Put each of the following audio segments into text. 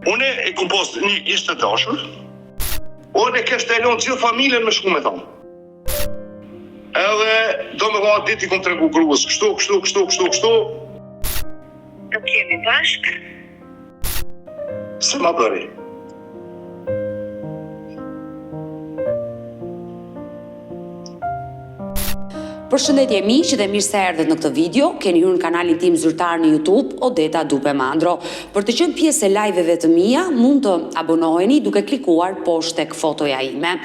Unë e kum pas një ish të dashur, unë e keshte e lonë gjithë familjen me shku me thonë. Edhe, do me thonë, atë ditë i kum tregu gruës, kështu, kështu, kështu, kështu, kështu. Nuk jemi bashkë. Se ma bëri. Përshëndetje miq dhe mirë se erdhët në këtë video. Keni hyrë në kanalin tim zyrtar në YouTube, Odeta Dupe Mandro. Për të qenë pjesë e live-eve të mia, mund të abonoheni duke klikuar poshtë tek fotoja ime.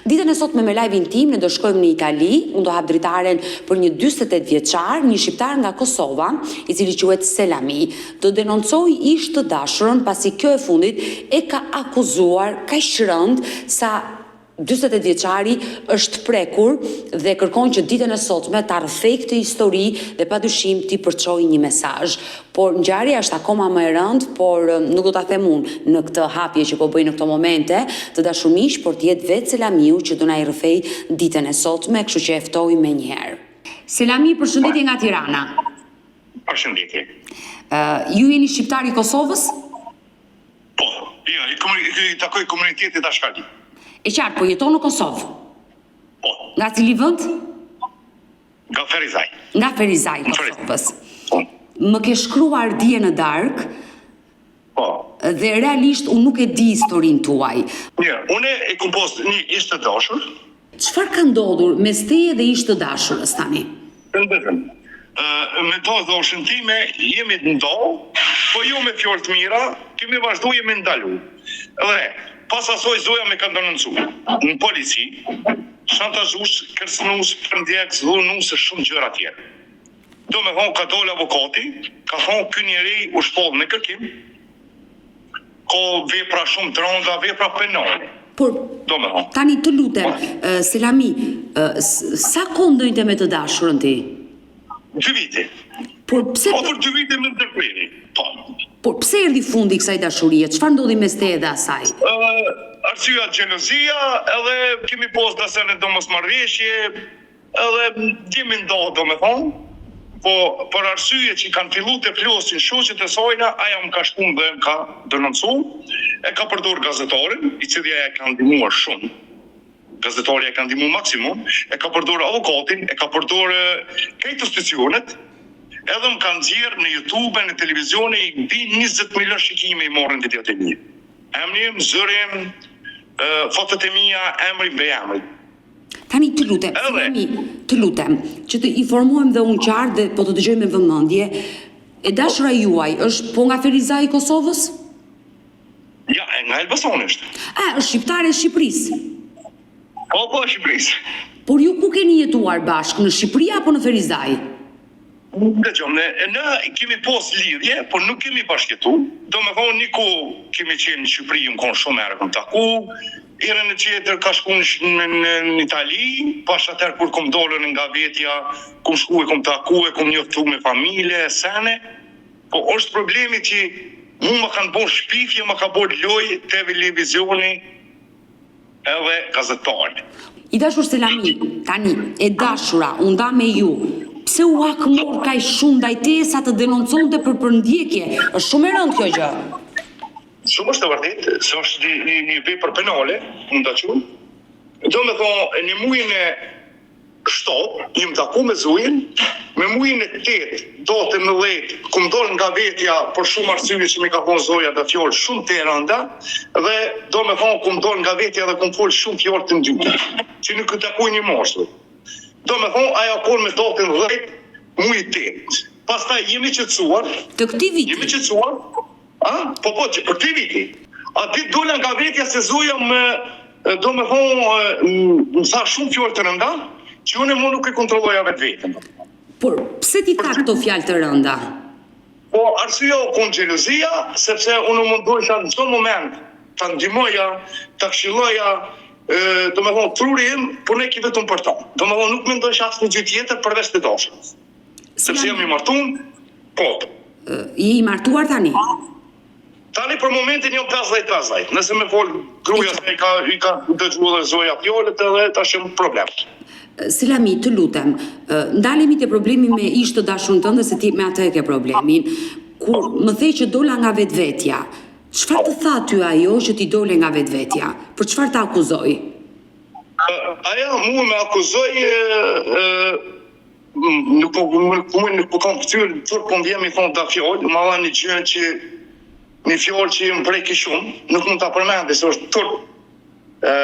Ditën e sotme me live-in tim ne do shkojmë në Itali. Unë do hap dritaren për një 48 vjeçar, një shqiptar nga Kosova, i cili quhet Selami. Do denoncojë ish të dashurën pasi kjo e fundit e ka akuzuar kaq rëndë sa 48 vjeçari është prekur dhe kërkon që ditën e sotme ta rrëfejë këtë histori dhe padyshim t'i përçojë një mesazh. Por ngjarja është akoma më e rëndë, por nuk do ta them unë në këtë hapje që po bëj në këto momente, të dashur miq, por të jetë vetë Selamiu që do na i rrëfejë ditën e sotme, kështu që e ftoj menjëherë. Selami, përshëndetje nga Tirana. Përshëndetje. Ju jeni shqiptar i Kosovës? Po, jo, i, i, i takoj komunitetit Ashkali. E qartë, po jeton në Kosovë? Po. Nga cili vend? Nga Ferizaj. Nga Ferizaj, Kosovës. Po. Më ke shkruar dje në darkë, Po. Dhe realisht unë nuk e di historinë tuaj. Mirë, unë e kum pas një ish të dashur. Çfarë ka ndodhur mes teje dhe ish të dashurës tani? Ndërëm. Me të dashurën time jemi nda, po jo me fjalë të mira, kemi vazhdu jemi ndalu. Dhe pas asaj zoja me ka denoncu në polici, shantazhus, kërcënus, përndjekës, dhunus e shumë gjëra tjera. Do me thonë ka dalë avokati, ka thonë ky njeri u shpall në kërkim, ka vepra shumë të rënda, vepra penale. Por, tani të lutem, po. Selami, sa kohë ndënjte me të dashurën ti? Dy vite. Por pse Po për dy vite me ndërprerje. Po. Por pse erdhi fundi i kësaj dashurie? Çfarë ndodhi mes teje dhe asaj? Ë, arsyeja xhelozia, edhe kemi pas do sene do mosmarrëveshje, Edhe jemi nda domethonë, po për arsye që kanë fillu të flasin shoqet e sajna, aja më ka shku dhe më ka denoncu, e ka përdor gazetarin, i cili aja e ka ndihmuar shumë, gazetari e ka ndihmu maksimum, e ka përdor avokatin, e ka përdor krejt institucionet, edhe më ka nxjerr në YouTube, në televizione, mbi 20 milion shikime i marrin videot e mia. Emri im, zëri im, fotot e mia, emri mbiemri. Tani të lutem, Selami, të lutem, që të informohem dhe unë qartë dhe po të dëgjoj me vëmendje, e dashura juaj është po nga Ferizaj i Kosovës? Ja, e nga Elbasani është. A, është shqiptare e Shqipërisë? Po, po, e Shqipërisë. Por ju ku keni jetuar bashkë, në Shqipëri apo në Ferizaj? Dëgjo, ne, ne kemi pos lidhje, por nuk kemi bashkëjetu. Do me thonë, një kohë kemi qenë në Shqipëri, jemi konë shumë herë kom taku, herën e tjetër ka shku në, në, në, në Itali, bash atëherë kur kom dolën nga vetja, kom shku e kom taku, e kom njoftu me familje, sene, po është problemi që mu më kanë bo shpifje, më ka bo lojë televizioni, edhe gazetari. I dashur Selami, tani, e dashura, u nda me ju, pse u hakmor kaq shumë ndaj teje sa të denonconte për përndjekje, është shumë e rëndë kjo gjë. Shumë është e vërtetë, se është një, një, një vepër penale, mund ta quaj. Do me thonë, në mujin e 7, jam taku me zojën, me mujin e 8, datën 10, kum dol nga vetja për shumë arsye që mi ka thonë zoja dhe fjalë shumë të rënda, dhe do me thonë kum dol nga vetja dhe kum fol shumë fjalë të ndyta, që nuk i takoj një mashkulli. Do me thonë, ajo kon me datën 10, muji 8. Pastaj jemi qetësuar, Të këtij viti. jemi qetësuar, A? Po po, që për këtij viti. Atë ditë dola nga vetja se zoja më, do me thonë, më tha shumë fjalë të rënda, që unë më nuk e kontrolloja vetveten. Por, pse t'i tha këto fjalë të rënda? Po, arsyeja u kon xhelozia, sepse unë u mundohesha në çdo moment ta ndihmoja, ta këshilloja, do me thonë, truri im punojke vetëm për ta. Do me thonë, nuk mendojsha asnjë gjë tjetër përveç të dashurës. Sepse jam i martun, po. Je i martuar tani? Tani për momentin jam 50-50. Nëse me fol gruaja se i ka i ka dëgju edhe zoja fjalët edhe tash jam problem. Selami, të lutem, ndalemi te problemi me ish të dashurën tënde se ti me atë e ke problemin. Kur më the që dola nga vetvetja. Çfarë të tha ty ajo që ti dole nga vetvetja? Për çfarë të akuzoi? Ajo mua më akuzoi nuk po nuk po nuk po kam fytyrë, turp po më vjen me thonë ta fjalë, ma dha një gjë që një fjalë që më preki shumë, nuk mund ta përmendi se është turp. Ë,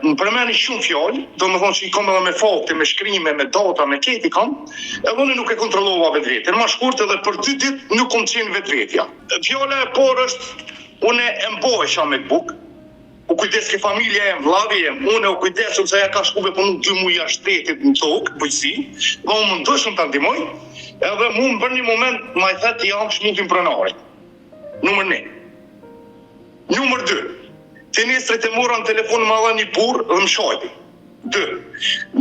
më përmendi shumë fjalë, domethënë që i kam edhe me fakte, me shkrime, me data, me krejt i kam, edhe unë nuk e kontrollova vetveten. Ma shkurt edhe për dy ditë nuk kom qenë vetvetja. Fjala e parë është unë e mbajsha MacBook, U kujdeske familja jem, vllavi jem, unë u kujdesëm se ajo ka shku me punu dy muaj jashtë shtetit në tokë, bujqësi, dhe unë mundoheshëm ta ndihmoj, edhe mu për një moment ma i thet jam shmutin pronarit. Numër një. Numër dy. Të nesrit e mora në telefon ma dha një burrë dhe më shajti. Dy.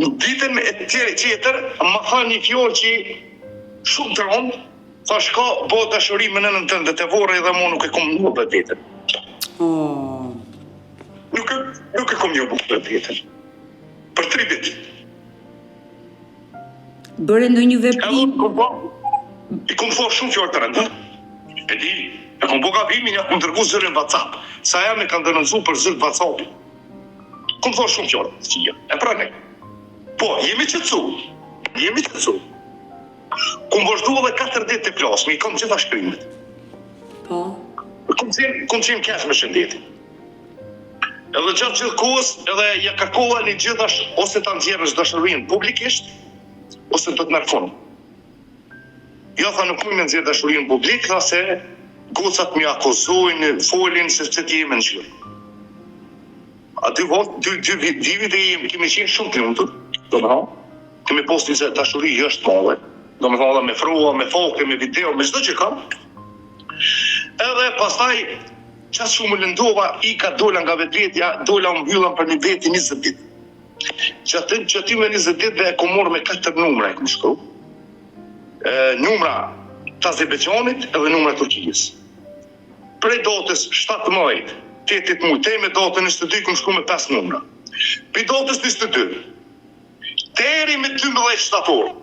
Në ditën e tjetër ma tha një fjalë që shumë të rëndë, Tha shko bo dashuri me nënën tënde te vorri dhe mu nuk e kom njoh vetveten. Oh. Nuk e nuk e kom njoh vetveten. Për tri ditë. Bëre ndonjë veprim? Edhe i kom thonë shumë fjalë të rënda. E di, e kom bo gabimin, ja kom dërgu zërin WhatsApp. Se aja me kanë denoncu për zërin WhatsApp. Kom thonë shumë fjalë, të E pranoj. Po, jemi qetësu. Jemi qetësu. Kum vazhdu edhe 4 ditë të flasmi, i kom gjitha shkrimet. Po. Kum qenë, kum qenë keq me shëndetin. Edhe gjatë gjithë kohës, edhe ja kërkova një gjë thash, ose ta nxjerrësh dashurinë publikisht, ose do të merr fund. Jo tha nuk muj me nxjerr dashurinë publik, tha se gocat më akuzojnë, folin se pse ti je me ngjyrë. A dy vot, dy dy vit, dy vite jemi kemi qenë shumë të lumtur, domethënë, kemi pas një dashuri jashtë madhe, domethënë edhe me prova, me fakte, me video, me çdo gjë kam. Edhe pastaj qaq shumë lëndova, ika dola nga vetvetja, dola u mbylla për një veti 20 ditë. Që aty që aty me 20 ditë dhe e kom marrë me katër numra e kom shkru. E, numra të Azerbejxhanit edhe numra të Turqisë. Prej datës 17, tetit muj, deri me datën 22 kom shkru me 5 numra. Prej datës 22, deri me 12 shtator,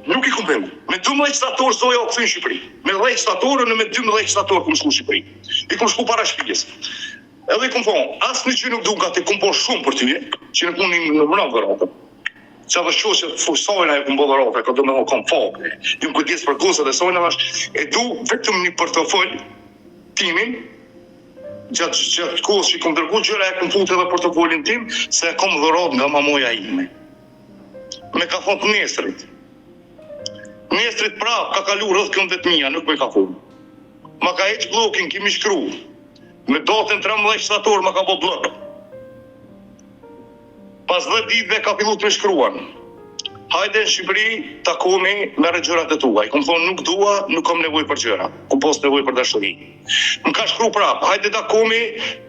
nuk i kom pengu. Me 12 shtator zoja u kthy në Shqipëri. Me 10 shtator unë me 12 shtator kom shku në Shqipëri. I kom shku para shtëpisë. Edhe i kom thonë, asnjë gjë nuk du nga ti, kom bo shumë për ty, që nuk mund i numëron dhuratë. Që edhe shoqet fusajna e kom bo dhuratë, ka do me thonë kom fakte. Jam kujdes për gocat e sajna, thash, e du vetëm një portofol timin, gjatë gjatë kohës që i kom dërgu gjëra e kom fut edhe portofolin tim, se e kom dhuratë nga mamoja ime. Me ka thonë të nesrit. Nesrit prap ka kalu rreth këmbëve të mia, nuk më ka fol. Ma ka heq bllokin, kemi shkru. Me datën 13 shtator ma ka bo bllok. Pas 10 ditëve ka fillu të më shkruan. Hajde në Shqipëri, takomi, merre gjërat e tua. I kom thonë nuk dua, nuk kam nevojë për gjëra. Kom pas nevojë për dashuri. Më ka shkru prap, hajde takomi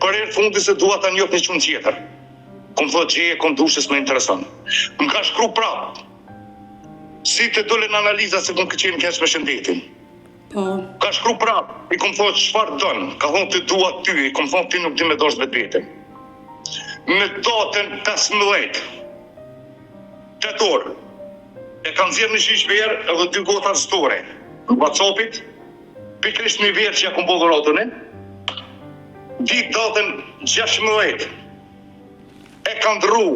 për herë të fundit se dua ta njoh një çun tjetër. Kom thonë gjeje, kom dush se s'më intereson. Më ka shkru prap. Si të dolën analiza se kom qenë keq me shëndetin. Po. Ka shkru prap, i kom thonë çfarë don, ka thonë të dua ty, i kom thonë ti nuk di me dashtë vetveten. Me datën 15 tetor, e ka nxjerrë një shishe verë edhe dy gota n'story, në WhatsAppit, pikërisht një verë që ja kom bo dhuratën e, ditë datën 16, e ka ndrru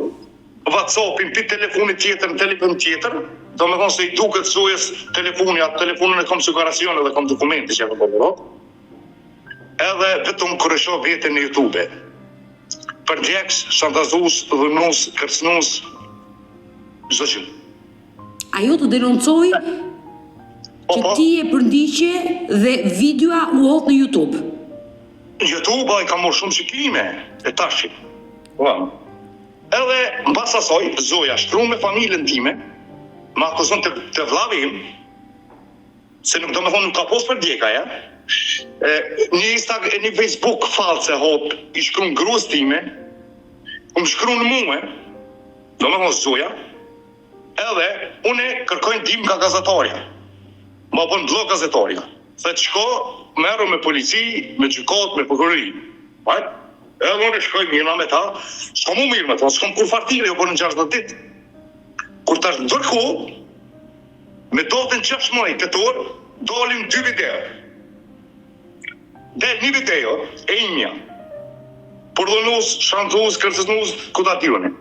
WhatsAppin pi telefonit tjetër në telefon tjetër, do me thonë se i duket zojës telefoni, atë telefonin e kom siguracion edhe kom dokumenti që e kom dhuratë, edhe vetëm kur e shoh veten në YouTube. Përndjekës, shantazhues, dhunues, kërcënues, çdo gjë. Ajo të denoncoi Po, që po. ti e përndiqe dhe videoa u hodh në YouTube. YouTube ai ka marrë shumë shikime e tash. Po. Edhe mbas asaj zoja shkru me familjen time, më akuzon të, të vllavi im, se nuk do me thonë nuk ka pos përndjek aja. E, një Insta, e një Facebook false hop, i shkruan gruas time, më shkruan mua, do me thonë zoja, Edhe, une kërkoj ndihmë nga gazetarja. Ma bën bllok gazetarja. Thotë shko, merru me polici, me gjykatë, me prokurori. Right? Edhe unë shkoj mirë me ta, s'kam u mirë me ta, s'kam kurrfarë thirrje, u bënë 60 ditë. Kur tash ndërkohë, me datën 16 tetor, dalin dy video. Del një video e imja. Përdhunues, shantazhues, kërcënues, ku ta di unë.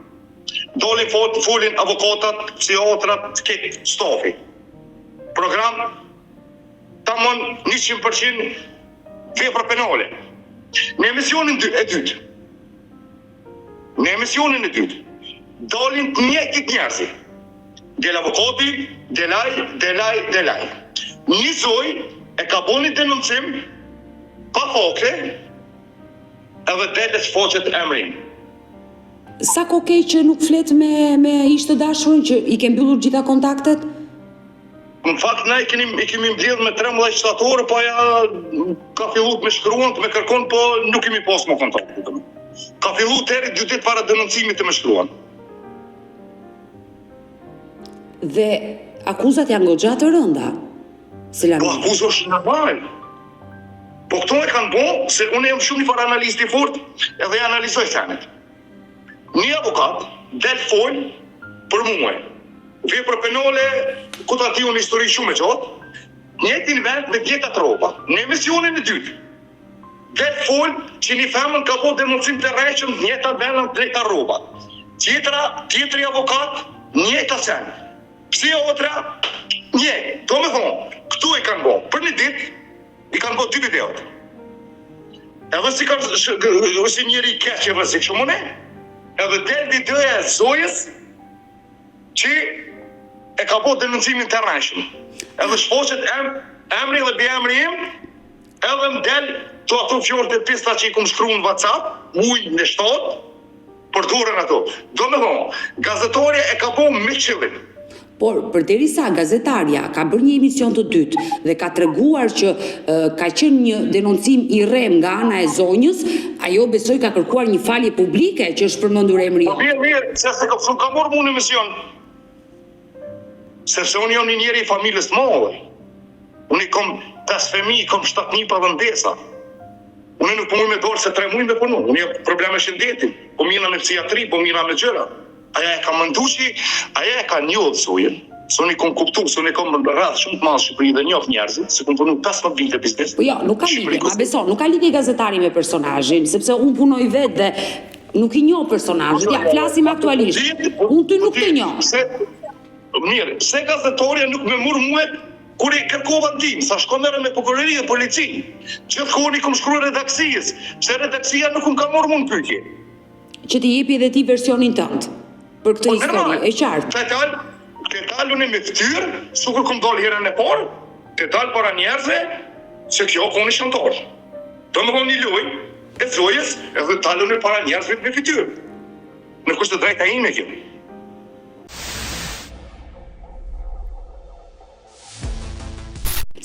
Dolin fot, folin avokatat, psikiatrat, këtë stafi. Program tamon 100% vepra penale. Në emisionin dy, e dytë, në emisionin e dytë, dalin të njëjtit njerëzi. Del avokati, del ai, del ai, del ai. Një zonjë e ka bo një denoncim pa fakte edhe del e shfaqet emri im. Sa kohë ke që nuk flet me me ish të dashurën që i ke mbyllur gjitha kontaktet? Në fakt na i kemi i kemi mbledh me 13 shtator, po aja ka fillu të më shkruan, të më kërkon, po nuk kemi pas më kontakt. Ka fillu deri dy ditë para denoncimit të më shkruan. Dhe akuzat janë goxha të rënda. Selami. Po akuza është normal. Po këto e kanë bo, se unë jam shumë një farë analist i fort, edhe e analizoj senet. Një avokat del fol për mue. Vepër penale, ku ta di unë histori shumë e gjatë, njëjtin vend me t'njëjtat rroba. Në emisionin e dytë, del fol që një femër ka bo denoncim të rrejshëm të njëjtat venda të njëjta rroba. Tjetra, tjetri avokat, njëjta sen. Psikiatra, një, do me thonë, këtu e kanë bo, për një ditë, I kanë bo dy videot. Edhe si kanë si njeri i keq e rrezikshëm unë, edhe del videoja e zojës që e ka bo denoncimin të rrejshëm. Edhe shfaqet em, emri dhe mbiemri im, edhe më del të ato fjalët e pista që i kom shkru në WhatsApp, ujë në shtatë, Përdoren ato. Do me thonë, gazetarja e ka bo me qëllim. Por, përderisa gazetarja ka bërë një emision të dytë dhe ka treguar që ka qenë një denoncim i rremë nga ana e zonjës, ajo besoj ka kërkuar një falje publike që është përmendur emri Po mirë, mirë, se se ka s'më ka marrë mu në emision. Sepse unë jam një njeri i familjes të madhe. Unë i kom pesë fëmijë, i kom shtatë nipa dhe mbesa. Unë nuk po muj me dalë se tre muj me punu. Unë jam probleme me shëndetin, po mirrna me psikiatri, po mirrna me gjëra. Aja e ka mendu që aja e ka njohë zojën, se unë i kom kuptu, se unë i kom rreth shumë të madh në Shqipëri dhe njoh njerëzit, se kom punu 15 vite biznes. Po jo, nuk ka lidhje, ma beso, nuk ka lidhje gazetari me personazhin, sepse unë punoj vetë dhe nuk i njoh personazhet. Ja, flasim aktualisht. Unë ty nuk të njoh. Pse Mirë, pse gazetarja nuk me mur mue kur i kërkova ndihmë, sa shko merre me prokurori dhe polici. Gjithë kohën i kom shkruar redaksisë, pse redaksia nuk më ka marrë mu në pyetje? Që t'i jepi edhe ti versionin tënd për këtë Po histori, normal, e qartë. të dal, të dal unë me fytyrë, sikur kom dalë herën e parë, të dal para njerëzve se kjo ka një shantazh. Do me thonë një lojë e zojës edhe dal unë para njerëzve me fytyrë. Nuk është e drejta ime kjo.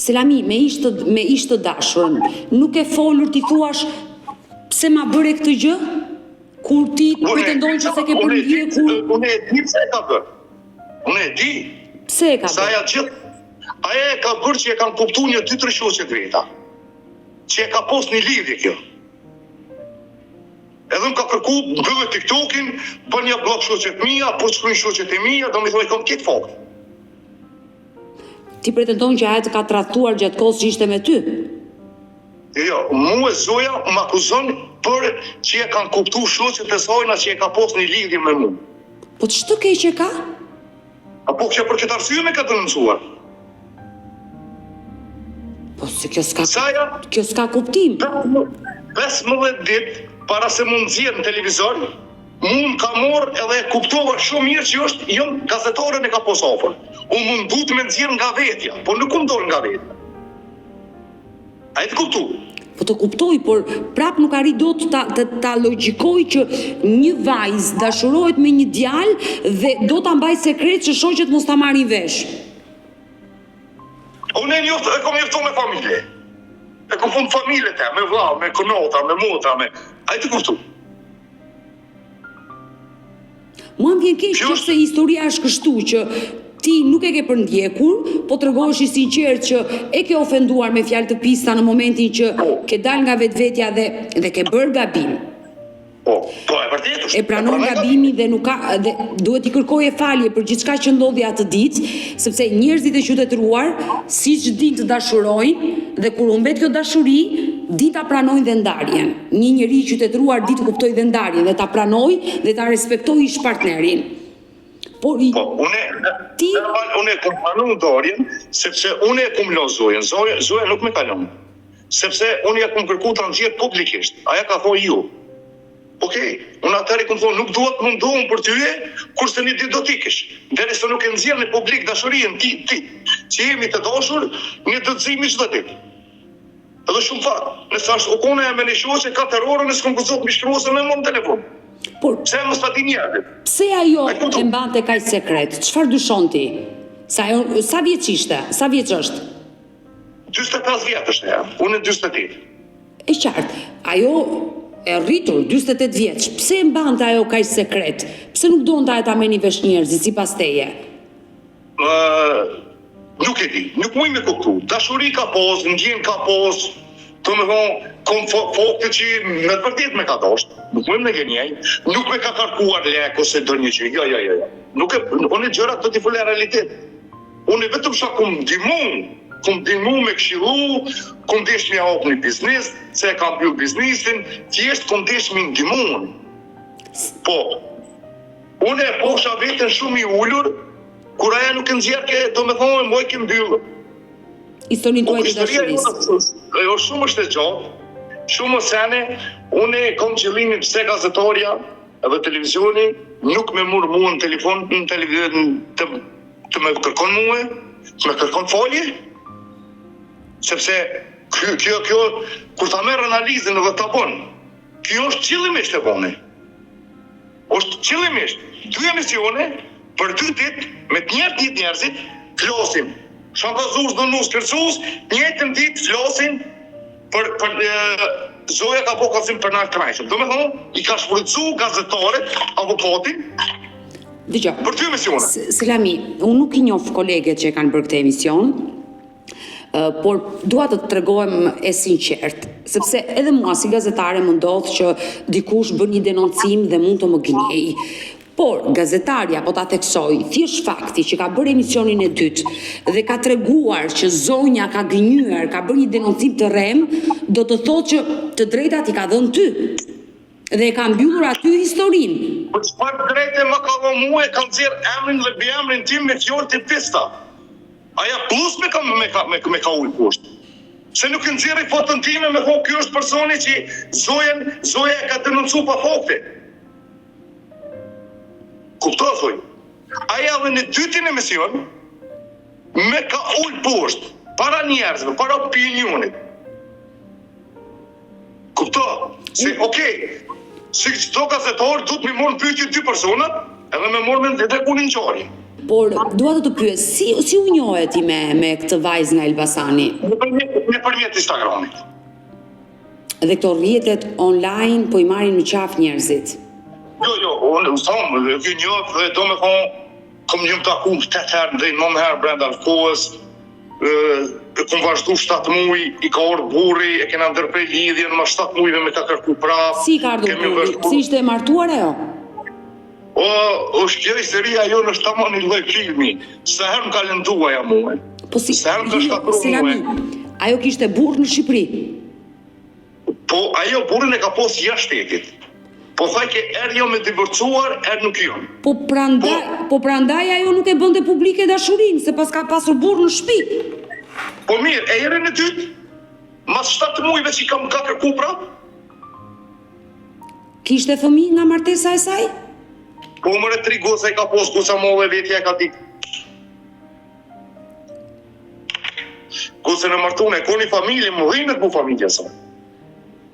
Selami, me ish të, me ish të dashurën, nuk ke folur t'i thuash pse ma bëre këtë gjë? Kur ti pretendon që s'e ke përndjekur? Unë e di pse e ka bërë. Unë e di. Pse e ka bërë? Sa aja gjithë, aja e ka bërë që e kanë kuptu një dy tre shoqe të veta. Që e ka pos një lidhje kjo. Edhe më ka kërku, mbylle TikTokin, bënja bllok shoqet mia, po shkruajnë shoqet e mia, do me thonë i kom këtë fakt. Ti pretendon që ajo të ka tradhtuar gjatë kohës që ishte me ty? Jo, jo, mua zoja më akuzon për që e kanë kuptu shoqet e sajna që e ka pas një lidhje me mua. Po ç'të keqe ka? A po kjo për këtë arsye me ka denoncuar? Po se kjo s'ka Saja, kjo s'ka kuptim. 15 ditë para se mu nxjerr në televizor, mu më ka marrë edhe e kuptova shumë mirë që është jam gazetaren e ka pos afër. U mundu të me nxjerr nga vetja, po nuk u ndor nga vetja. A je tu kuptu? Po të kuptoj, por prap nuk arrij dot ta ta, ta logjikoj që një vajzë dashurohet me një djalë dhe do ta mbajë sekret që shoqet mos ta marrin vesh. Unë e njoft, e kom njoftu me familje. E kom fund familje te, me vlla, me kunota, me motra, me... A je tu kuptu? Mua më vjen keq që se historia është kështu që ti nuk e ke përndjekur, po tregohesh i sinqertë që e ke ofenduar me fjalë të pista në momentin që po. ke dalë nga vetvetja dhe dhe ke bërë gabim. Po, po e vërtetë është. E pranon gabimin dhe nuk ka dhe duhet t'i kërkoje falje për gjithçka që ndodhi atë ditë, sepse njerëzit e qytetëruar, siç dinë të dashurojnë dhe kur humbet kjo dashuri, Di ta pranojnë dhe ndarjen. Një njeri i qytetëruar di të kuptojë dhe ndarjen dhe ta pranojë dhe ta respektojë ish partnerin. Por Po, unë ti normal unë e kom pranu ndarjen sepse unë e kom lënë Zojën. Zoja, Zoja nuk me ka lënë. Sepse unë ja kom kërku ta nxjerr publikisht. Aja ka thonë jo. Okej, unë atëherë i kom thonë nuk dua të mundohem për ty, kurse një ditë do t'ikish. Derisa nuk e nxjerr në publik dashurinë ti, ti, që jemi të dashur, ne do të zihemi çdo ditë. Edhe shumë fakt, nëse është u kone me një shoqe 4 orë, unë s'kom guxu me shkru ose me marrë në telefon. Por Pse mos ta di njerëzit? pse ajo E kupton? e mbante kaq sekret? Çfarë dyshon ti? Sa ajo sa vjeç ishte? Sa vjeç është? 45 vjet është ajo, unë 48. E qartë, ajo e rritur, 48 vjeç, pse e mbante ajo kaq sekret? Pse nuk donte ajo ta merrnin vesh njerëzit sipas teje? Ë, nuk e di, nuk muj me kuptu. Dashuri ka pos, ndjen ka pos, do me thonë, kom fakte që me të vërtet me ka dasht, nuk muj me gënjej, nuk me ka kërkuar lek ose ndonjë gjë, jo, jo, jo, jo. Nuk e, unë gjërat do t'i folë realitet. Unë vetëm sa kum ndihmu, kum ndihmu me këshillu, kum desh me hap një biznes, se e kam mbyll biznesin, thjesht kum desh me ndihmu unë. Po, unë e posha veten shumë i ulur, kur aja nuk e nxjerr ke, do me thonë, moj ke mbyllë. Historinë Po tuaj të historia dashurisë. jonë ajo shumë është e gjatë, shumë sene, unë e kam qëllimin pse gazetaria edhe televizioni nuk me mur mua në telefon, në televizion të, të me kërkon mua, të me kërkon falje, sepse kjo, kjo, kjo kur ta merr analizën edhe ta bën, kjo është qëllimisht e bone. Është qëllimisht dy emisione për dy ditë me të njëjtë njerëzit flasin. Shantazhues, dhunues, kërcues, njëjtën ditë flasin për për e, Zoja ka po kallzim penal të rrejshëm. Do me thonë, i ka shfrytëzu gazetarët, avokatin, Dëgjoj. për dy emisione. Selami, unë nuk i njoh koleget që e kanë bërë këtë emision, ë, por dua të të tregohem e sinqert, sepse edhe mua si gazetare më ndodh që dikush bën një denoncim dhe mund të më gënjej. Por gazetarja, po ta theksoj, thjesht fakti që ka bërë emisionin e dytë dhe ka treguar që zonja ka gënjyer, ka bërë një denoncim të rrem, do të thotë që të drejtat i ka dhënë ty. Dhe e ka mbyllur aty historinë. Po çfarë drejte më ka dhënë mua, e ka nxjerr emrin dhe mbiemrin tim me fjalë të pista. Aja plus me ka me ka me, me ka ul poshtë. Se nuk e nxjerri foton time me thonë ky është personi që Zojën, Zoja e ka denoncuar pa fakte. Kupto thoj. Aja edhe në dytin emision me ka ul poshtë para njerëzve, para opinionit. Kupto? Se okej, si çdo gazetar duhet me marrë në pyetje dy persona, edhe me marrë me dhe kunin ngjarje. Por dua të të pyes, si si u njohe ti me me këtë vajzë nga Elbasani? Nëpërmjet nëpërmjet Instagramit. Dhe këto rrjetet online po i marrin në qafë njerëzit. Jo, jo, unë u tham, e ky njoh dhe do me thonë, kom jam taku 8 herë, dhe 9 herë brenda kohës, ë e kom vazhdu 7 muaj, i ka ardhur burri, e kena ndërprej lidhjen, mas 7 muajve me ka kërku prap. Si i ka ardhur kemi burri? vazhdu- Si ishte e martuar ajo? O, është kjo historia jonë është tamam një lloj filmi. Sa herë më ka lënduar ajo mua. Po si Sa herë më ka shkatërruar Selami, mua. ajo kishte burr në Shqipëri. Po ajo burrin e ka pos jashtë shtetit. Po thaj ke erë jo me divorcuar, erë nuk jo. Po prandaj, po prandaj ajo nuk e bënte publike dashurinë, se pas ka pasur burr në shtëpi. Po mirë, e herën e dytë, mas 7 muajve që i kam ka kërku prap, Kishte fëmijë nga martesa e saj? po mëre tri goca i ka pos, goca molle vetja e ka ditë. Gocën e martune, e ko një familje, më dhimet mu familja sa.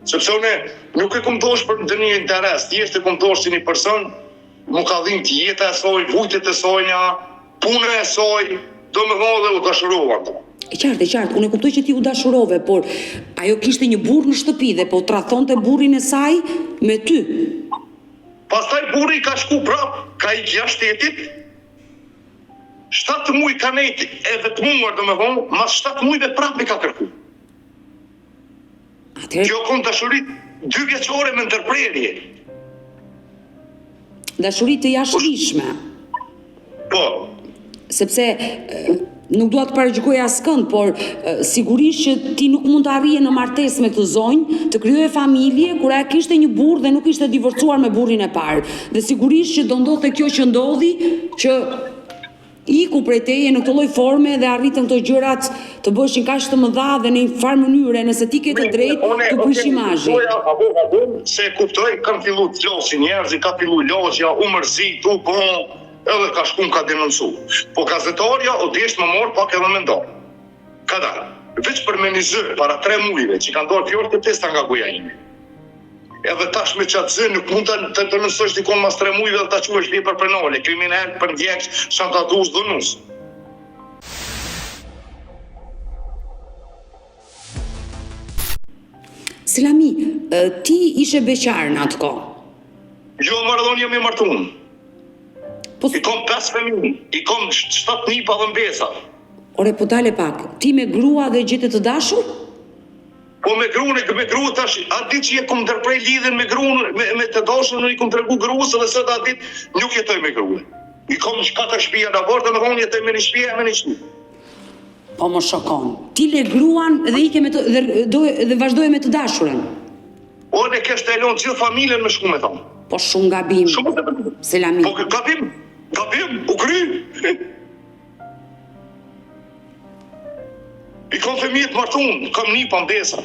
Sepse une nuk e kum dosh për ndonjë interes, thjesht e kum dosh si një person, mu ka dhimt jeta e saj, vujtjet e sajna, puna e saj, do me thonë dhe u dashurova në to. E qartë, e qartë, unë e kuptoj që ti u dashurove, por ajo kishte një burr në shtëpi dhe po tradhtonte burrin e saj me ty. Pastaj burri ka shku prap, ka ik jashtë shtetit, 7 muaj ka nejt e vetmuar, do me thonë, mas 7 muajve prap me ka kërku. Atëherë Kjo kon dashuri dy vjeçore me ndërprerje. dashuri të jashtëligjshme, Po, sepse e, Nuk dua të paragjykoj askënd, por sigurisht që ti nuk mund të arrije në martesë me këtë zonjë, të krijoje familje kur ajo kishte një burrë dhe nuk ishte divorcuar me burrin e parë. Dhe sigurisht që do ndodhte kjo që ndodhi, që iku prej teje në këtë lloj forme dhe arritën këto gjërat të bëheshin kaq të mëdha dhe në një farë mënyre, nëse ti ke të drejtë, t'u prish imazhi. Se e kuptoj, kanë fillu të flasin njerëzit, ka fillu lagjja, u mërzit, u bo, Edhe ka shku m'ka denoncu. Po gazetarja u desht me marr pak edhe me nda. Ka dal. Veç për me një zë para tre mujve që kanë dalë fjalë të pista nga goja ime. Edhe tash me qat zë nuk mund ta të denoncosh dikon mas tre mujve dhe ta quash vepër penale, kriminel, përndjekës, shantazhues, dhunus. Selami, ti ishe beqar në atë kohë. Jo, more unë jam i martun. Po I kom 5 fëmijë, i kom 7 nipa dhe mbesa. Ore, po dale pak, ti me grua dhe gjete të dashur? Po me gruan, me grua tash, atë ditë që e kom ndërpre lidhjen me gruan, me, me të dashurën, i kom tregu gruas edhe sot atë ditë nuk jetoj me gruan. I kom katër shtëpia në bord, domethënë jetoj me një shtëpi e me një shtëpi. Po më shokon. Ti le gruan dhe ike me të dhe do dhe vazhdoje me të dashurën. Unë e keshte e lonë gjithë familjen me shku me thonë. Po shumë gabim. Shumë gabim. Selami. Po gabim, gabim, u kry. I kom fëmijët martun, kam nipa mbesa.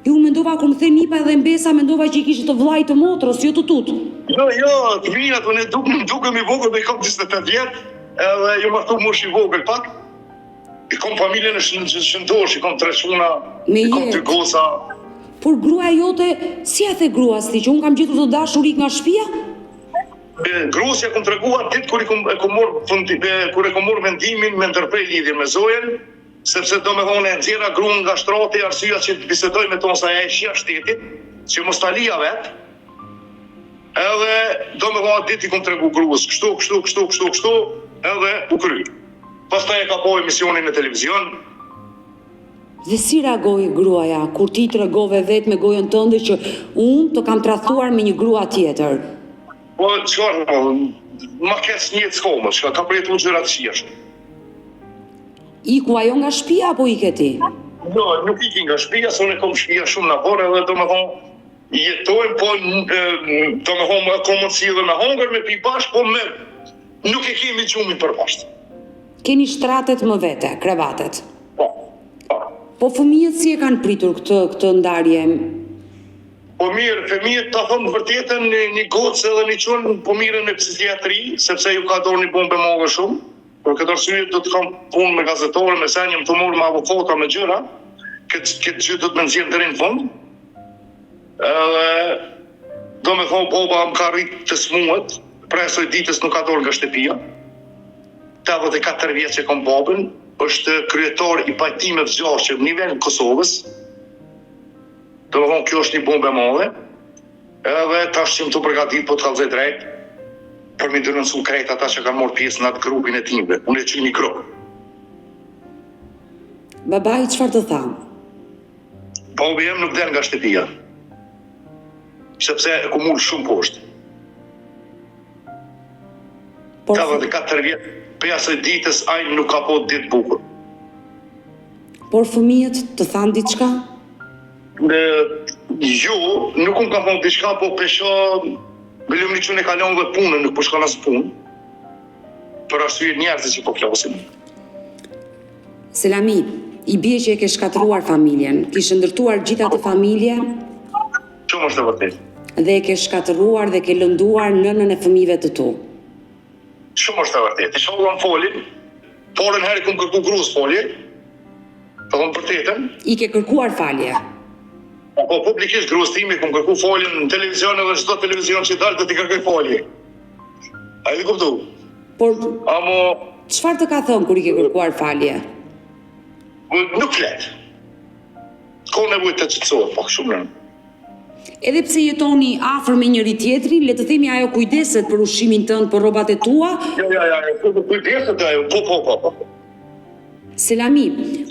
Jo, unë mendova kur më the nipa edhe mbesa, mendova që i kishe të vllait të motrës, jo të tutë. Jo, jo, të miat, unë duk, dukem i vogël, i kom 28 vjet, edhe jom martu moshë i vogël pak. I kom familjen e shëndosh, i kom tre çuna, i kom dy goca. Por gruaja jote, si ia the gruas ti që unë kam gjetur të dashur ik nga shtëpia? Gruas ja kom tregu atë ditë kur i kom e kom marr kur e kom marr vendimin me ndërpre lidhjen me Zojën, sepse domethonë e nxjerra gruan nga shtrati arsyeja që të bisedoj me ton se ajo ish jashtë shtetit, që mos ta lija vet. Edhe domethonë atë ditë i kom tregu gruas kështu, kështu, kështu, kështu, kështu, edhe u kry. Pastaj e ka pa emisionin në televizion. Dhe si reagoi gruaja kur ti i tregove vetë me gojën tënde që unë të kam tradhtuar me një grua tjetër? Po çka, ma keq n'jetë s'ka më, çka ka përjetu gjëra të këqija shumë. Iku ajo nga shtëpia apo ike ti? Jo, nuk iki nga shtëpia, se unë kom shtëpia shumë në vorë edhe domethonë jetojmë, po domethonë ka mundësi edhe me hongër, me pi bashkë, po me nuk e kemi gjumin përbashkët. Keni shtratet më vete, krevatet. Po, po. Po fëmijët si e kanë pritur këtë këtë ndarje? Po mirë, fëmijët ta them të vërtetën, një, një gocë edhe një çun po mirren me psikiatri, sepse ju ka dorë një bombë e madhe shumë. Për këtë arsye do të kam punë me gazetorë, me sen, jam tu marrë me avokata, me gjëra. Këtë këtë gjë do të më nxjerr deri në fund. Edhe domethonë baba më ka rrit të smuet, prej asoj ditës nuk ka dorë nga shtëpia. 84 vjeç e kam babën, është kryetar i pajtimeve gjashtë në nivel të Kosovës. Domethonë kjo është një bombë e madhe. Edhe tash jam tu përgatit po të kallzoj drejt për mi denoncu krejt ata që kanë marrë pjesë në atë grupin e timve. Unë e quj një grup. Babai çfarë të tha? Babi jem nuk del nga shtëpia. Sepse e kum ul shumë poshtë. Por 84 vjet prej asaj ditës ai nuk ka pa ditë bukur. Por fëmijët të thanë diçka? Në, jo, nuk më ka thonë diçka, po pe shoh, bile një çun e ka lënë dhe punën, nuk po shkon as punë. Për arsye njerëzit që po flasin. Selami, i bie që e ke shkatërruar familjen. Kishe ndërtuar gjithë atë familje Shumë është e vërtetë. dhe e ke shkatërruar dhe ke lënduar nënën e fëmijëve të tu. Shumë është e vërtetë. Inshallah më folin. Parën herë kum kërku gruas folje. Të them vërtetën. I ke kërkuar falje. Po, po publikisht gruas time kum kërku falje në televizion edhe në çdo televizion që dal do t'i kërkoj falje. A e kuptu? Por Amo çfarë të ka thënë kur i ke kërkuar falje? nuk flet. Ka nevojë të qetësohet pak shumë në. Edhe pse jetoni afër me njëri tjetrin, le të themi ajo kujdeset për ushqimin tënd, për rrobat e tua. Jo, jo, jo, jo, po kujdeset ajo, po, po, po, po. Selami,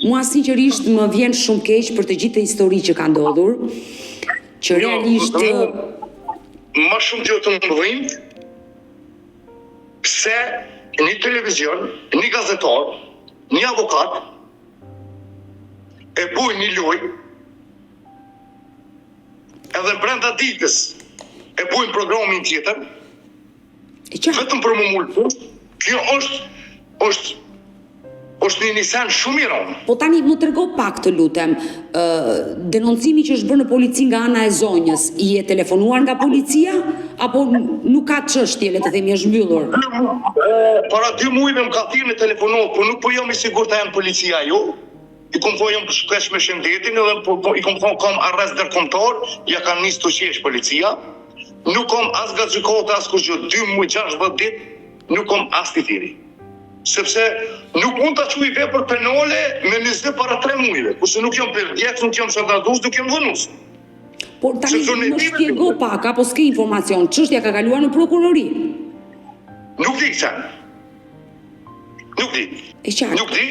mua sinqerisht më vjen shumë keq për të gjithë histori që ka ndodhur, që Jo, realisht më shumë gjë të më dhimt, pse një televizion, një gazetar, Një avokat e bojnë një lojë edhe brenda ditës e bojnë programin tjetër vetëm për me m'ulë poshtë, kjo është është është një nisen shumë i rëndë. Po tani më trego pak të lutem, ë denoncimi që është bërë në polici nga ana e zonjës, i je telefonuar nga policia apo nuk ka çështje, le të themi është mbyllur? Para dy muajve më ka thirrë në telefonatë, po nuk po jam i sigurt a janë policia jo. I kom thonë jam keq me shëndetin edhe po, po i kom thonë kam arrest ndërkombëtar, ja kanë nisë të qesh policia. Nuk kam as nga gjykata as kurgjë, 2 muaj 60 ditë nuk kam as një thirrje. Sepse nuk mund ta quaj vepër penale me një zë para 3 muajve, kurse nuk jam vjedhës, nuk jam shantazhues, nuk jam dhunues. Por tani më shpjego pak, apo s'ke informacion, çështja ka kaluar në prokurori? Nuk di kësa. Nuk di. E qartë. Nuk di.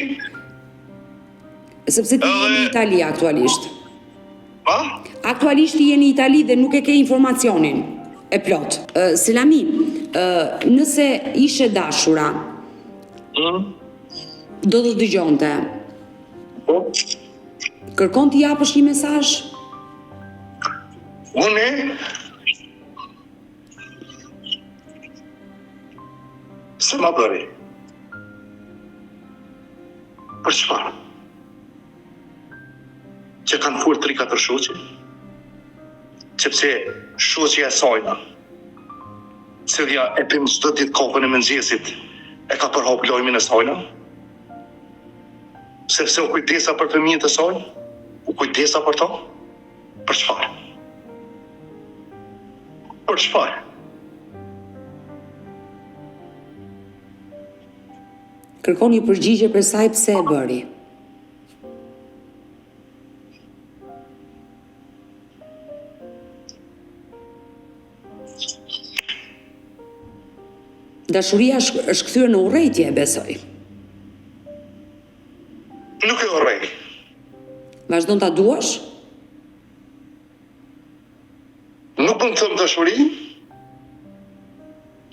Sepse ti je në Itali aktualisht. Pa? Aktualisht ti je në Itali dhe nuk e ke informacionin e plotë. Selami, nëse ish e dashura, mm? do të dëgjonte. Po. Kërkon t'i japësh një mesazh? Unë Pse ma bëri? Për çfarë? Që kanë folë 3-4 shoqe? Sepse shoqja e sajna, cilja e pim çdo ditë kafen e mëngjesit, e ka përhap lajmin e sajna? Sepse u kujdesa për fëmijët e saj? U kujdesa për to? Për çfarë? Për çfarë? Kërkon një përgjigje prej saj pse e bëri. Dashuria është është kthyer në urrejtje, besoj. Nuk e urrej. Vazhdon ta duash? Nuk mund të them dashuri,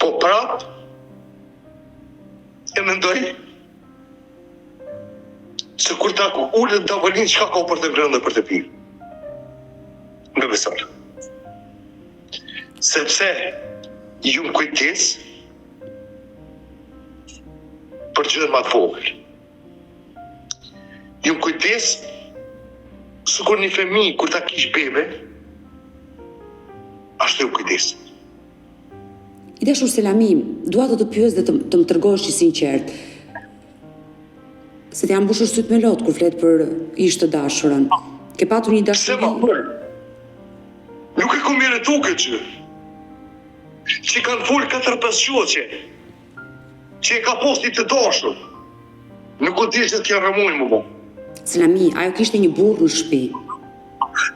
po prap e mendoj se kur ta ulet në tavolinë çka ka për të ngrënë dhe për të pirë. Më beson. Sepse jum kujdes për gjënë ma të vogël. Jum kujdes sikur një fëmijë kur ta kish bebe, ashtu jum kujdes. I dashur Selami, dua të të pyes dhe të, të më tregohesh i sinqertë. Se të janë mbushur sytë me lot kur flet për ish të dashurën. Ke patur një dashuri... Pse ma bëri? Nuk e kom meritu këtë gjë. Që kanë folë 4-5 shoqe. Që e ka pos një të dashur. Nuk u deshtë kjo rrëmujë me bo. Selami, ajo kishte një burrë në shtëpi.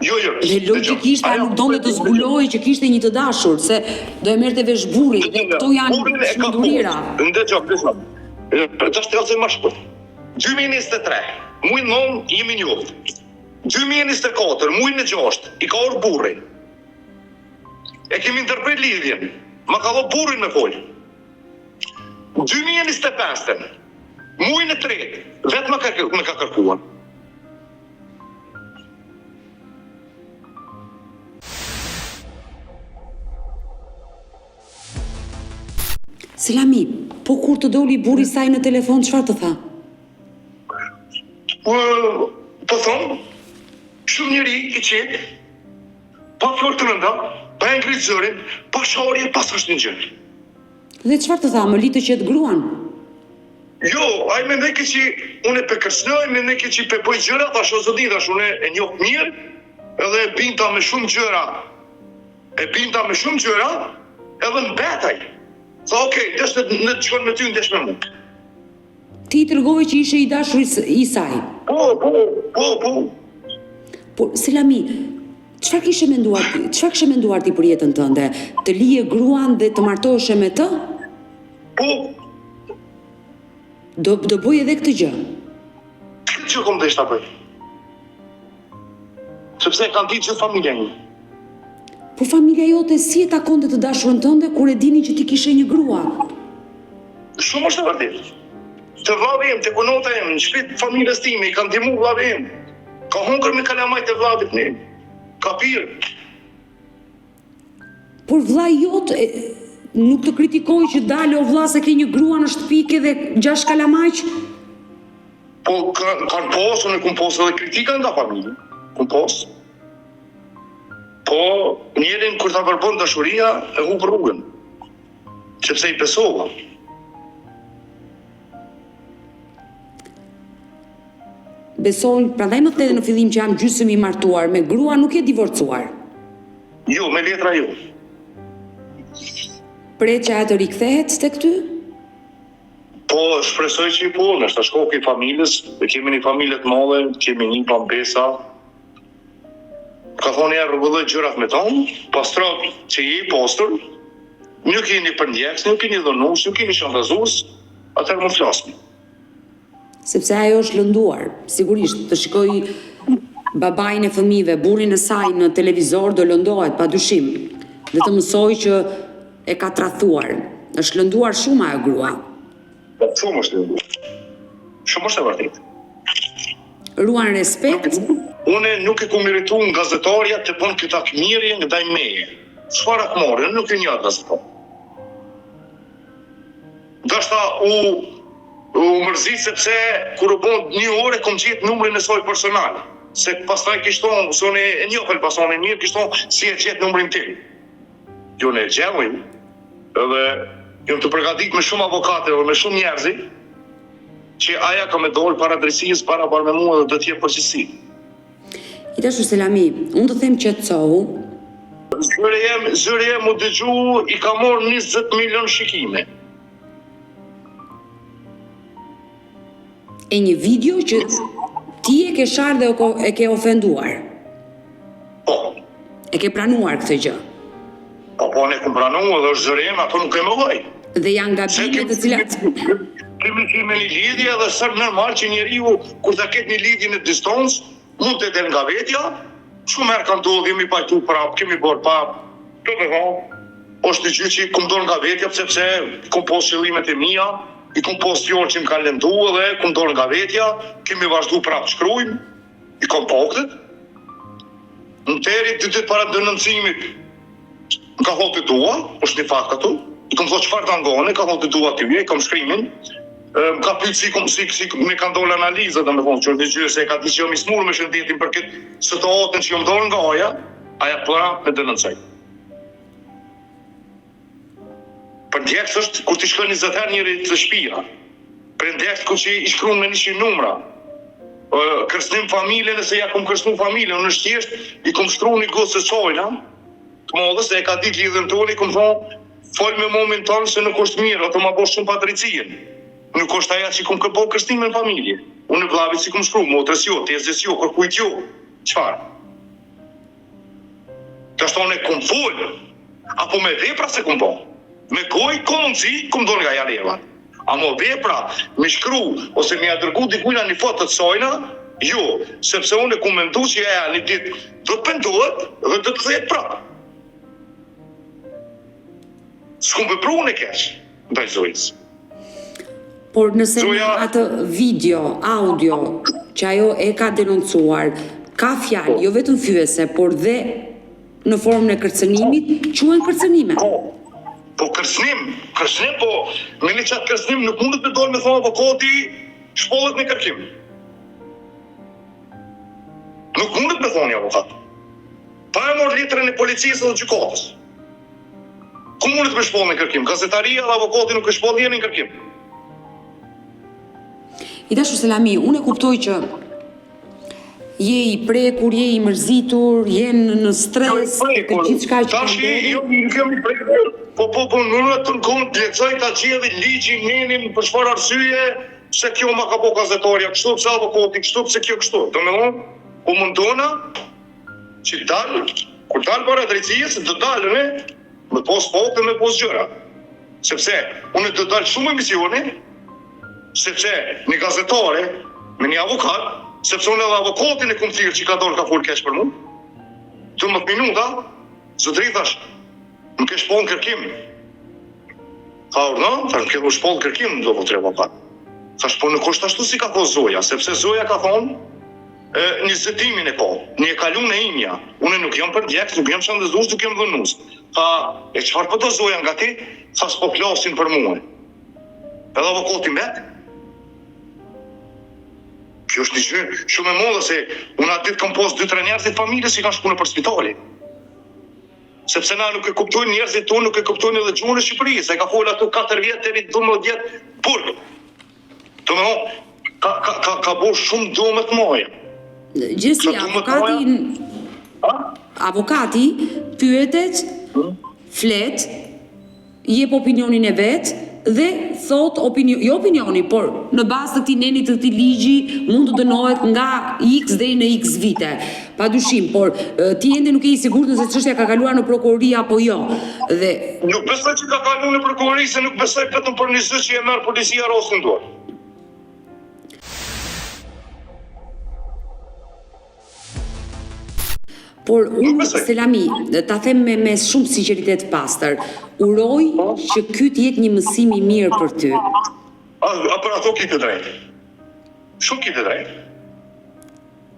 Jo, jo. Dhe logjikisht ajo nuk donte të zbulohej që kishte një të dashur, se do e merrte vesh burri dhe këto janë çmendurira. Ndëgjo, ndëgjo. Tash të kallzoj më shkurt. 2023, muaj 9 jemi njoft. 2024, muajin e 6, i ka ardhur burri. E kemi ndërpre lidhjen. Ma ka dhënë burrin me fol. 2025-ën, muajin e tretë, vetë më ka, më ka kërkuar. Selami, po kur të doli burri i saj në telefon, çfarë të tha? Po, po thom, shumë njeri i qetë, Pa fjalë të rënda, pa e ngrit zërin, pa sharje, pa asnjë gjë. Dhe çfarë të tha, më li të qetë gruan? Jo, ai mendojke që unë pe kërcënoj, mendojke që pe bëj gjëra, thash o zotni, thash unë e njoh mirë, edhe e binda me shumë gjëra. E binda me shumë gjëra, edhe mbet ai. Tha, okej, okay, deshe në të shkon me ty, ndesh me mu. Ti i tregove që ishe i dashuri i saj. Po, po, po, po. Po, Selami, çfarë kishe menduar ti? Çfarë kishe menduar ti për jetën tënde? Të lije gruan dhe të martoheshe me të? Po. Do do bëj edhe këtë gjë. Këtë gjë kom dashtë ta bëj. Sepse e kanë ditë gjithë familja ime. Po familja jote si e takonte të dashurën tënde kur e dinin që ti kishe një grua? Shumë është e vërtetë. Te vllavi im, te kunata im, në shpi të familjes time, i ka ndihmu vllavi im. Ka hongër me kalamajt e vllavit tim. Ka pirë. Por vllai jot e, nuk të kritikoi që dale o vlla se ke një grua në shtëpi ke dhe gjashtë kalamaj? Po kanë kan pas, unë kum pas edhe kritika nga familja. Kum pas. Po njerin kur ta verbon dashuria e hup rrugën. Sepse i besova. Besoj, prandaj më the në fillim që jam gjysmë i martuar, me grua nuk je divorcuar. Jo, me letra jo. Pret që ajo të rikthehet tek ty? Po, shpresoj që po, është shkoki i familjes, e kemi një familje të madhe, kemi nipa, mbesa. Ka thonë ja rregulloj gjërat me tonë, pastro që je i pastër, nuk jeni përndjekës, nuk jeni dhunues, nuk jeni shantazhues, atëherë mund flasim. Sepse ajo është lënduar, sigurisht, të shikojë babain e fëmijëve, burrin e saj në televizor do lëndohet, pa dyshim, dhe të mësojë që e ka tradhtuar. Është lënduar shumë ajo grua. Po, shumë është lënduar. Shumë është e vërtetë. Ruan respekt. Unë nuk e kum meritu nga gazetarja të bën këtë hakmirrje ndaj meje. Çfarë hakmarrje? Unë nuk e njoh atë gazetar. Ndoshta u u mërzit sepse kur u bë një orë e kom gjetë numrin e saj personal. Se pastaj kish thonë, se unë e njoh Elbasanin mirë, kish thonë si e gjet numrin tim. Jo unë e gjej, edhe jam të përgatit me shumë avokate dhe me shumë njerëzi, që aja ka me dalë para drejtësisë, barabar me mua dhe do të jep përgjegjësi. I dashur Selami, unë të them qetësohu. Zëri jem, zëri jem u dëgju, i ka marrë 20 milion shikime. E një video që ti e ke sharë dhe e ke ofenduar. Po. E ke pranuar këtë gjë. Po, po, unë e kum pranu edhe është zëri jem, ato nuk e mohoj. Dhe janë gabime të cilat... Kemi qenë me një lidhje edhe s'është normal që njeriu kur ta ketë një lidhje në distancë, mund të del nga vetja, shumë herë ka ndodhur, jemi pajtu prap, kemi bërë prap, do të thonë, është një gjë që kum dol nga vetja sepse kum pas qëllimet e mia, i kum pas fjalë që më kanë lëndu edhe kum dol nga vetja, kemi vazhdu prap të shkrujmë, i kom faktet. Noteri dy ditë para denoncimit Më ka thonë të dua, është një fakt aty. I kom thonë çfarë ta ngone, ka thonë të dua ty, i kom shkrimin. Më ka pyet si kom si si me kanë dalë analizat, domethënë që është një gjë se e ka ditë që jam i smur me shëndetin për këtë situatën që jam dalë nga aja, aja prapë me denoncoj. Përndjekës është kur t'i shkon 20 herë njeri te shtëpia. Përndjekës kur që i shkruan me 100 numra. Kërcënim familjen nëse ja kom kërcënu familjen, unë është thjesht i kom shtru një gocë sojna, të madhe se e ka ditë lidhjen tonë, i kom thonë fol me momin tonë se nuk është mirë, ato ma bo shumë padrejtësinë. Nuk është aja që i kom bo kërcënime në familje. Unë vllavit s'i kom shkru, motrës jo, tezës jo, kërkujt jo. Çfarë? Tash unë kom fol, apo me vepra s'e kom bo. Me gojë, ko mundësi, kom dol nga jareva. Amo vepra, me shkru, ose me ja dërgu dikujna një foto të sajna, jo, sepse unë e kom mendu që aja një ditë do të pendohet dhe do të kthehet prapë. S'kum vepru unë keq, ndaj Zojës. Por nëse në atë video, audio, që ajo e ka denoncuar, ka fjalë, po. jo vetëm fyese, por dhe në formën e kërcënimit, quhen kërcënime. Po, po kërcënim, kërcënim, po me një qatë kërcënim nuk mundet me dalë me thonë avokati shpallet në kërkim. Nuk mundet me thonë një avokat. Pa e marrë letrën e policisë dhe gjykatës. Ku mundet me shpall në kërkim? Gazetaria dhe avokati nuk e shpall njerin në kërkim. I dashur Selami, unë e kuptoj që je i prekur, je i mërzitur, je në, në stres, jo, për gjithçka që ka ndodhur. Jo, nuk jam i prekur. Po po po, nuk të në të lexoj ta zgjedh ligjin, nenin për çfarë arsye, pse kjo ma ka bo gazetarja kështu, pse avokati kështu, pse kjo kështu. Domethënë, po mundona që dal, kur dal para drejtësisë, do dal unë me pos fakte me pos gjëra. Sepse unë do dal shumë emisione, sepse një gazetare me një avokat, sepse unë edhe avokatin e kum thirrë që ka dalë ka fol keq për mu, 12 minuta, zotëri thash, më ke shpall në kërkim. Tha urdhno, thash më ke shpall në kërkim, do zotëri avokat. Thash, po nuk është ashtu si ka thonë Zoja, sepse Zoja ka thonë, e, një zëtimin e ka, një e kalun e imja, unë nuk jam përndjekës, nuk jam shantazhues, nuk jam dhunus. Tha, e çfarë po do Zoja nga ti? Tha, s'po flasin për mua. Edhe avokati mbet. Kjo është një gjë shumë e madhe se unë atë ditë kam pas 2-3 njerëz të familjes që kanë shkuar nëpër spitale. Sepse na nuk e kuptojnë njerëzit tonë, nuk e kuptojnë edhe gjuhën e Shqipërisë. E ka fol ato 4 vjet deri 12 vjet burg. Domethënë ka ka ka ka bo shumë dëme të mëdha. Gjithsesi, avokati avokati pyetet, hmm? flet, jep opinionin e vet dhe thotë opinion, jo opinioni, por në bazë të këtij neni të këtij ligji mund të dënohet nga X deri në X vite. Pa dyshim, por ti ende nuk je i sigurt nëse çështja ka kaluar në prokurori apo jo. Dhe Nuk besoj që ka kaluar në prokurori se nuk besoj vetëm për një zë që e merr policia rastin dorë. Por unë, Selami, ta them me, me shumë sinqeritet të pastër, uroj po. që ky të jetë një mësim i mirë për ty. A, a për ato ki të drejtë. Shumë ki të drejtë.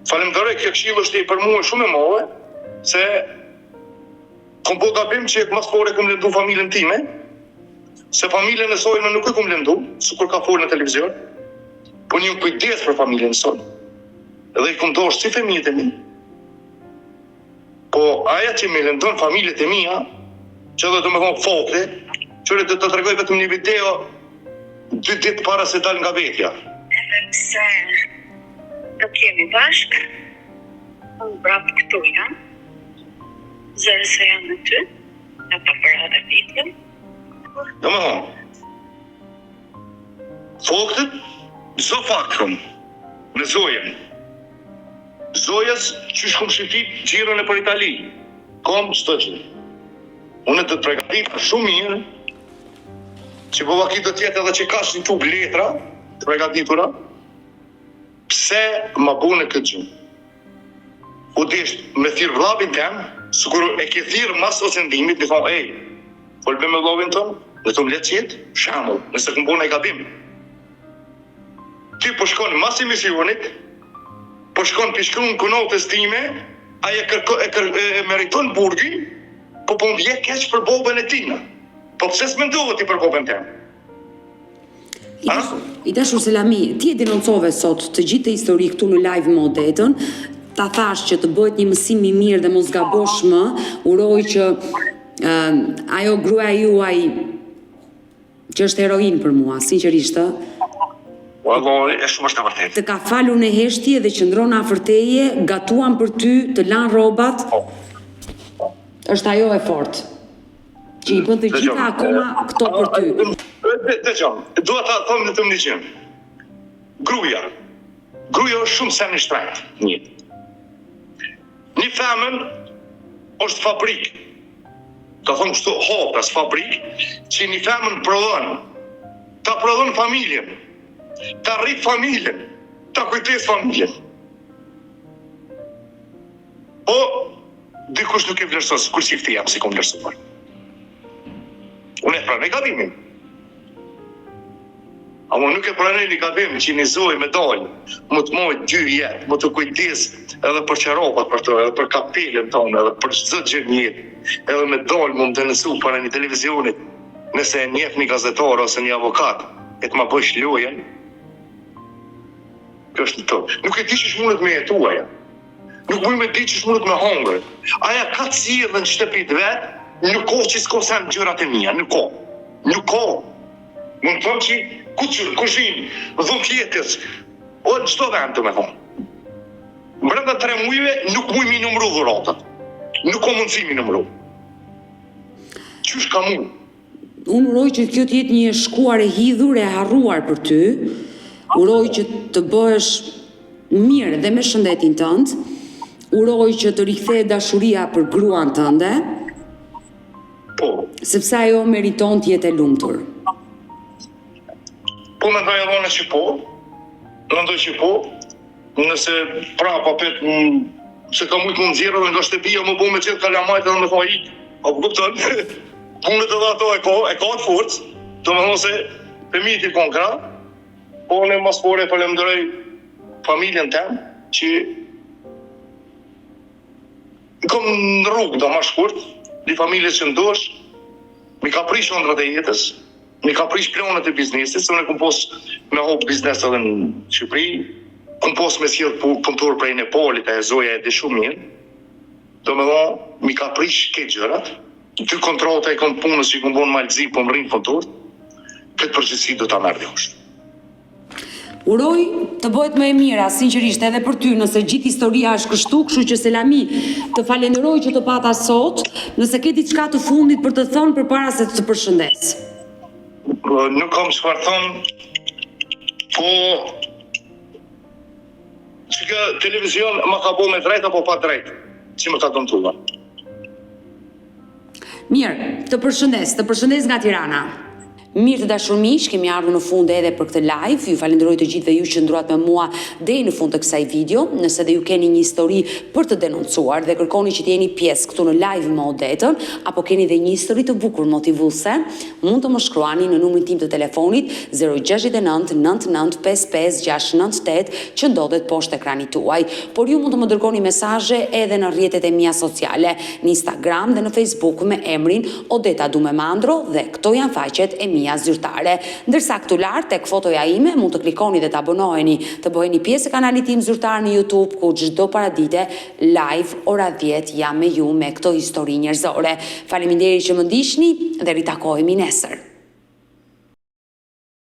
Faleminderit, kjo këshillë është për mua shumë e madhe, se kom bo gabim që mas pari kom lëndu familjen time, se familjen e saj unë nuk e kom lëndu, sikur ka folë në televizion, po unë jom kujdes për familjen e saj. Dhe i kom dashtë si fëmijët e mi. Po aja që me lëndon familjet e mia, që edhe do me thonë fakte, që do të tregoj vetëm një video dy ditë para se dal nga vetja. Edhe pse nuk jemi bashkë, unë prapë këtu jam, zëre se jam me ty, në të bërë edhe video. Do me thonë, Faktet, çdo fakt kom, me Zojën. Zojës qysh kom shëtit xhiron nëpër Itali, kom çdo gjë. Unë të pregadita shumë mirë, që po vaki do t'jetë edhe që kash një tub letra të pregaditura, pse ma bune këtë gjë? U desht me thirr vllavin tem, sikur e ke thirr mas ofendimit, me thonë, ej, fol me vllavin tënd, dhe të më qetë, shembull, nëse kum bo naj gabim. Ti po shkon mas emisionit, po shkon pi shkrun kunatës time, ai e kërko e, kër, e, e meriton burgin, po po më vjen keq për babën e tina. Po pse s'mendove ti për babën tem? I dashur, i dashur Selami, ti e denoncove sot të gjithë këtë histori këtu në live me Odetën. Ta thash që të bëhet një mësim i mirë dhe mos gabosh më. Uroj që uh, ajo gruaja juaj që është heroinë për mua, sinqerisht ë. Wallahi, e shumë është e vërtetë. Të ka falur në heshtje dhe qëndron afër teje, gatuan për ty, të lan rrobat. Po. Është ajo e fortë. Që i bën të gjitha akoma këto për ty. Dëgjo, dua ta them vetëm një gjë. Gruaja. Gruaja është shumë sen i shtrenjtë në jetë. Një femër është fabrikë. Ta them kështu haptas fabrikë që një femër prodhon. Ta prodhon familjen. Ta rrit familjen. Ta kujdes familjen. Po dikush nuk e vlerëson, sikur çifti jam s'i kom vlerësuar. Unë e pranoj gabimin. Ama nuk e pranoj një gabim që një zojë me dalë, me të majtë dy vjet, me t'u kujdes edhe për çorapat për të, edhe për kapelën tonë, edhe për çdo gjë në jetë, edhe me dalë me më denoncu para një televizionit, nëse e njeh një gazetar ose një avokat, e të ma bëjsh lojën, kjo është në të. Nuk e di qysh mundet me jetu aja. Nuk muj me di qysh mundet me hongër. Aja ka të sjellë në shtëpi të vet, nuk ka që s'ka sen gjërat e mia, nuk ka. Nuk ka. Mund të them që kuçur, kuzhinë, dhomë fjetjes, o në çdo vend domethonë. Brenda tre mujve nuk muj mi numru dhuratat. Nuk ka mundësi mi numru. Qysh ka mund? Unë uroj që kjo të jetë një e shkuar e hidhur e harruar për ty. Uroj që të bëhesh mirë dhe me shëndetin tënd. Uroj që të rikthehet dashuria për gruan tënde. Po. Sepse ajo meriton të jetë e lumtur. Po mendoj edhe unë që po. Mendoj që po. Nëse prapë apet se ka mujtë me nxjerrë edhe nga shtëpia më bo me gjithë kalamajt edhe me tha ik, a po kupton? Punët edhe ato e ka, e ka të forcë, domethonë se fëmijët i ka n'krah. Po unë mas pari e falenderoj familjen tem që Kom në rrugë, do ma shkurt, një familje që më dush, mi ka prish ëndrrat e jetës, mi ka prish planet e biznesit, se unë kom pos me hop biznes edhe në Shqipëri, kom pos me sjell punëtor prej Nepalit, e zoja e di shumë mirë, do me thonë, mi ka prish këto gjërat, dy kontrata i kom punës që i kom bo në Mal t'Zi, po më rrinë punëtor, këtë përgjegjësi do ta merr dikush. Uroj të bëhet më e mira, sinqerisht edhe për ty, nëse gjithë historia është kështu, kështu që Selami, të falenderoj që të pata sot, nëse ke diçka të fundit për të thënë përpara se të të përshëndes. Nuk kam çfarë them, po që kjo televizion ma ka bo me drejt apo pa drejt, që më ka dëmtuar. Mirë, të përshëndes, të përshëndes nga Tirana. Mirë të dashur miq, kemi ardhur në fund edhe për këtë live. Ju falenderoj të gjithëve ju që qëndruat me mua deri në fund të kësaj video. Nëse dhe ju keni një histori për të denoncuar dhe kërkoni që të jeni pjesë këtu në live me Odetën, apo keni dhe një histori të bukur motivuese, mund të më shkruani në numrin tim të telefonit 069 99 55 698 që ndodhet poshtë ekranit tuaj. Por ju mund të më dërgoni mesazhe edhe në rrjetet e mia sociale, në Instagram dhe në Facebook me emrin Odeta Dume Mandro dhe këto janë faqet e mia zyrtare. Ndërsa këtu lart tek fotoja ime mund të klikoni dhe të abonoheni, të bëheni pjesë e kanalit tim zyrtar në YouTube ku çdo paradite live ora 10 jam me ju me këto histori njerëzore. Faleminderit që më ndiqni dhe ritakohemi nesër.